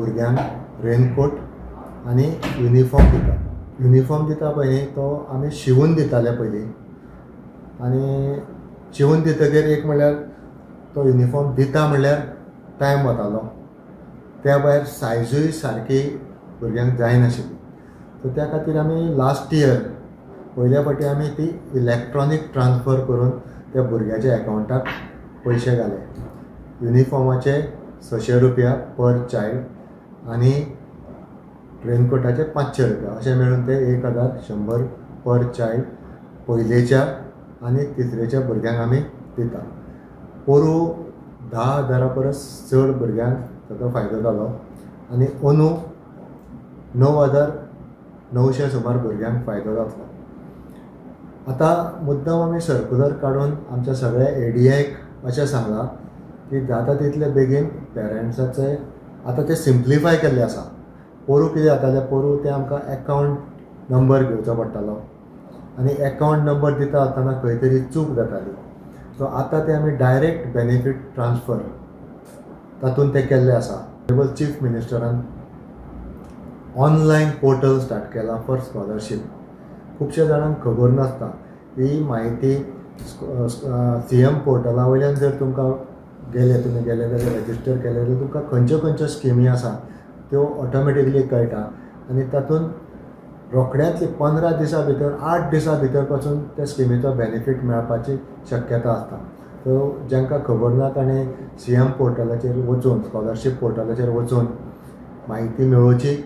भुरग्यांक रेनकोट आनी युनिफॉर्म दिता. युनिफॉर्म दिता पळय न्ही, तो आमी शिंवून दिताले पयलीं आनी शिंवून दितकीर एक म्हणल्यार तो युनिफॉर्म दिता म्हणल्यार टायम वतालो. त्या भायर सायजूय सारकी भुरग्यांक जायनाशिल्ली. सो त्या खातीर आमी लास्ट इयर पयल्या फावटी आमी ती इलॅक्ट्रॉनीक ट्रान्सफर करून त्या भुरग्याच्या एकावंटाक पयशे घाले. युनिफॉर्माचे 600 रुपया पर चायल्ड आनी रेनकोटाचे 500 रुपया, अशें मेळून ते 1100 पर चायल्ड पयलेच्या आनी तिसरेच्या भुरग्यांक आमी दिता. पोरूं 10,000 परस चड भुरग्यांक ताचो फायदो जालो आनी अंदू 9900 सुमार भुरग्यांक फायदो जातलो. आतां मुद्दम आमी सर्कुलर काडून आमच्या सगळ्या एडीआयक अशें सांगलां की जाता तितले बेगीन पेरंट्साचे, आतां तें सिम्प्लिफाय केल्लें आसा. पोरूं कितें जातालें, पोरूं तें आमकां एकावंट नंबर घेवचो पडटालो आनी एकावंट नंबर दिता आसतना खंय तरी चूक जाताली. सो आतां तें आमी डायरेक्ट बेनिफीट ट्रान्सफर तातूंत तें केल्लें आसा. ऑनरेबल चीफ मिनिस्टरान ऑनलायन पोर्टल स्टार्ट केलां फॉर स्कॉलरशीप. खुबश्या जाणांक खबर नासता ही म्हायती. सीएम पोर्टला वयल्यान जर तुमकां गेले, तुमी गेले जाल्यार, रजिस्टर केलें जाल्यार तुमकां खंयच्यो खंयच्यो स्किमी आसा त्यो ऑटोमॅटिकली कळटा आनी तातूंत रोखड्याच 15 दिसां भितर, 8 दिसां भितर पासून त्या स्किमीचो बेनिफीट मेळपाची शक्यता आसता. सो जांकां खबर ना ताणें सीएम पोर्टलाचेर वचून, स्कॉलरशीप पोर्टलाचेर वचून म्हायती मेळोवची.